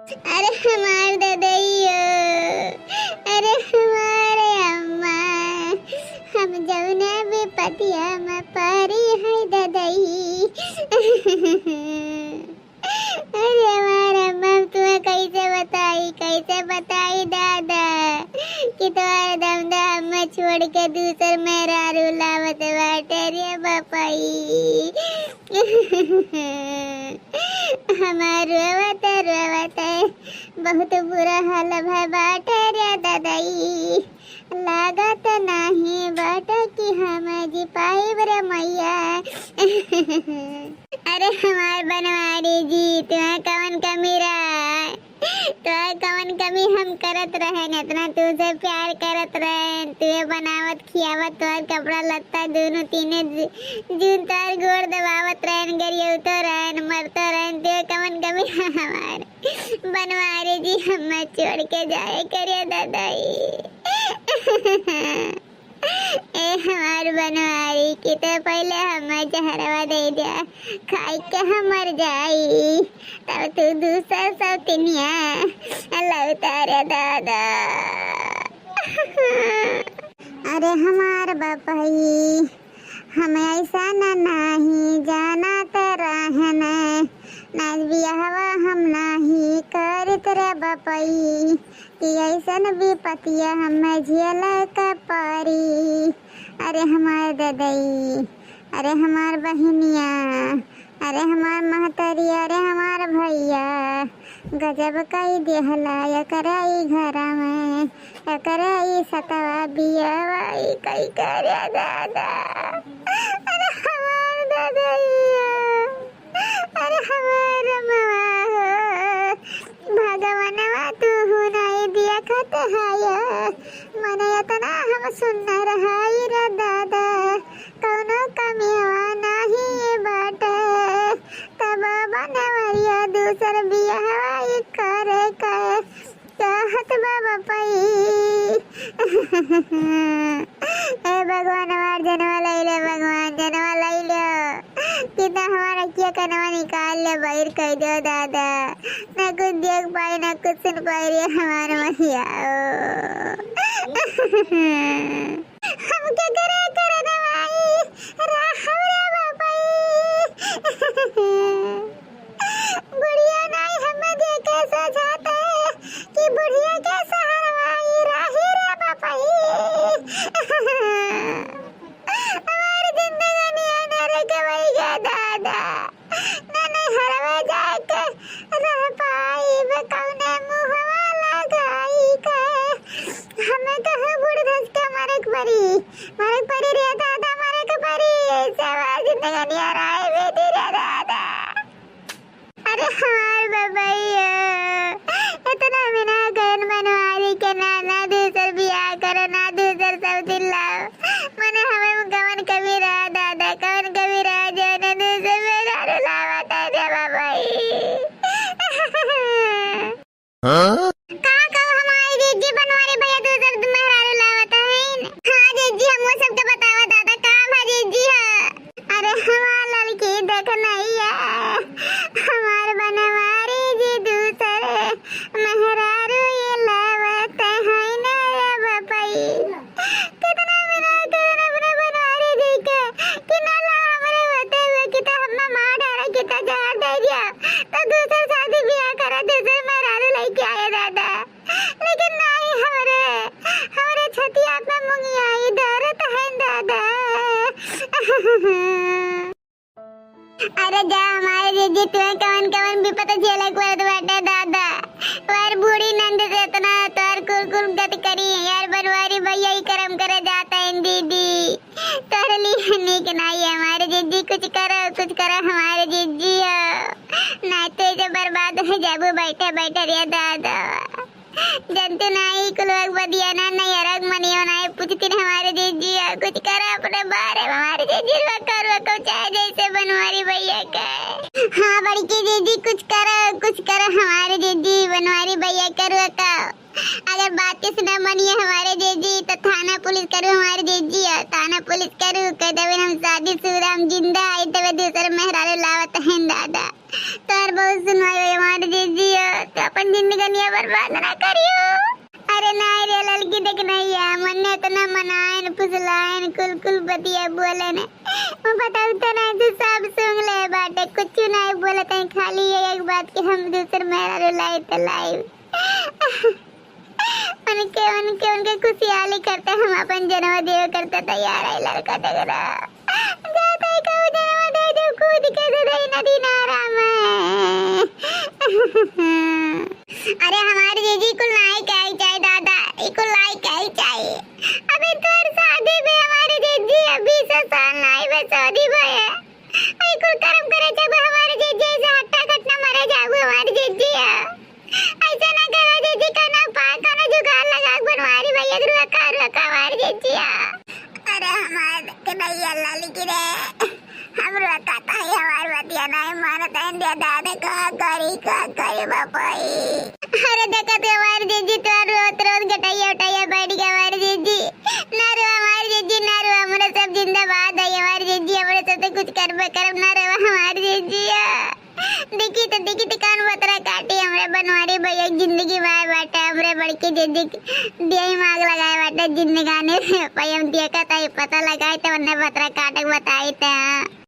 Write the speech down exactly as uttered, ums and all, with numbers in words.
अरे हमार ददइयो, अरे हमारे अम्मा, हम जौने विपतिया में परी है ददई। अरे हमार अम्मा, हम तुम्हें कैसे बताई, कैसे बताई दादा, कि तोहर दमदा हमें छोड़ के दूसर मेहरारू लावत बाटे रे बपई। हमार रोवत, रोवत बहुत बुरा हाल भय बाटे रे ददई। लागत नाही बाटे कि हम जी पाइब रे मैया। अरे हमार बनवारी जी, तुम्हें कवन कमी रहा? तोहर कवन कमी हम करत रहेन, इतना तुझसे प्यार करत रहेन, तुहे बनावत खियावत, तोहर कपड़ा लत्ता दोनों तीने जू-, जून तोहर गोड़ दबावत रहेन, गरियौतो रहेन, मरतो रहेन, तुहे कवन कमी हमार बनवारी जी हमें छोड़ के जाए करिया ददई। ए हमार बनवारी, कि तो पहिले हमें जहरवा दे दिया, खाई के हम मर जाई, तब तू दूसर सौतिनिया लौटा रे दादा। अरे हमार बपई, हम ऐसा न नाही जानत रहन, ना बियाहवा हम नाही करत रे बपई। कि ऐसन विपतिया हमें झेले के परी। अरे हमार ददई, अरे हमार बहिनिया, अरे हमार महतरी, अरे हमार भैया, गजब कई देहला एकरा ई घर में, एकरा ई सतवा बियावा ई कई करे दादा। अरे हमार ददइया। अरे हमार अम्मा हो, भगवानवा तू हूँ नाई दिया खत हाय। मने इतना हम सुन्नर हाई रे दादा, कौनो कमिया नाही ये बाटे। तब बनवरिया दूसर बियाहवा ई करे के चाहत बा बपई। ए भगवान, हमार जनवा लई ले, भगवान, जनवा लई ले। कितना हमार अखिया कनवा निकाल ले, बहिर कई दो दादा। ना कुछ देख पाई, ना कुछ सुन पाई रे हमार मैया। हम केकरे करे दवाई राहब रे बपई। बुढ़िया नाई हमें देखे सोझाते कि बुढ़िया के सहारवा ई राही रे बपई। हमार जिंदगानिया नरक वही गे दादा। ना नैहरवा जाके रह पाइब, कौने मुहवा लगाई के। हमें कहे बूढ़ धस के मरे के परी, मरे के परी रे दादा, मरे के परी। ऐसे हमार जिंदगानिया राय बेटी रे दादा। अरे हमार बबैया, इतना बिना गैन बनवारी के ना, ना दूसर बियाह करो, ना दूसर सब दिन लाओ। मने हमें कवन कमी रहा दादा, कवन कमी रहा जो ना दूसर मेहरारू लावत है रे बबई। हाँ? का कहू हमारी जीजी बनवारी भैया दूसर मेहरारू लावत हईन। हाँ जीजी, हम वो सबके बतावा दादा, का भा जीजी है? अरे हमार लड़की देख नहीं है, हमार बनवारी जी दूसर मेहरारू ये लावत हईन रे बपई। कितना बिना कहन अपने बनवारी जी के कि ना ला हमरे बते हुए कि तो हम मार डारा कि तो जहर दे दिया, तो दूसर शादी ब्याह करा, दूसर मेहरारू लेके आए दादा। लेकिन नहीं हमरे, हमरे छतिया पे मुंगिया ई दर्द है दादा। अरे जा हमारे जीजी, तुम्हें कवन कवन विपत झेले के पड़त बाटे दादा। तोर बूढ़ी नंद से इतना तोर कुल कुल गत करी, यार बनवारी भैया ही करम करे जाता है दीदी। तोर लिए नीक नाई है हमारे जीजी, कुछ करो, कुछ करो हमारे जीजी हो। ना तो जो बर्बाद हो जाबू बैठे बैठे रे दादा। जनते नाही कुल वक बदिया ना, नहीं अरग मनियो ना, ये पूछती ना हमारे जीजी, या कुछ करा अपने बारे में, हमारे जीजी वा करो, को चाहे जैसे बनवारी भैया के। हाँ बड़की जीजी, कुछ करा, कुछ करा हमारे जीजी, बनवारी भैया करो का। अगर बात किसी ना मनिए हमारे जीजी, तो थाना पुलिस करो हमारे जीजी, या थाना पुलिस करो, कह देवे हम शादी शुदा, हम जिंदा आई, तबे दूसर मेहरारू लावत हैं दादा। तोर बहुत सुनाई हो हमारे जीजी हो, तो अपन जिंदगनिया बर्बाद ना करियो। अरे नाई रे ललकी, देख नैया, मन्ने इतना मनायन, फुसलायन, कुल कुल बतिया बोलन। वो बताऊ तो ना, जो सब सुन ले बाटे, कुछ नाई बोलत है, खाली ये एक बात कि हम दूसर मेहरारू लाई तो लाई। उनके, उनके, उनके खुशियाली करते हम अपन जनवा देव करते तैयार है ललका डगरा। जाते कहू जनवा दे दे कूद के दे दे नदी नारा में। अरे हमारे जीजी कुल नाई कहे चाहे दादा, ई कुल नाई कहे चाहे। अबे तोर शादी में हमारे जीजी अभी से साल नाई बे शादी भए। आई कुल कर्म करे जब हमारे जीजी से हट्टा कटना मरे जाबू हमारे जीजी। ऐसे ना करो जीजी, कौनो उपाय, कौनो जुगाड़ लगा के बनवारी भैया, रुआ का, रुआ का हमारे जीजी। अरे हमारे कन्हैया लाल की रे, हम रुआ का ताई हमारे बतिया नहीं मानत हैं, दे दादे का करी, का करी बापाई। अरे देखा तो हमारे जीजी तो रोज, रोज गटैया उटैया बैठ गया हमारे जीजी। ना रुआ हमारे जीजी, ना रुआ, हमरा सब जिंदाबाद है हमारे जीजी, हमरा सब तो कुछ करबे करब, ना रुआ हमारे जीजी। देखी तो, देखी तो कौन बतरा काटी हमरे बनवारी भैया के जिंदगी बाय बाटे, हमरे बड़के जीजी के देही में आग लगाए बाटे जिंदगानी में। पयम दिया का ताई पता लगाए तो उन्हें बतरा काटे के बताई तो।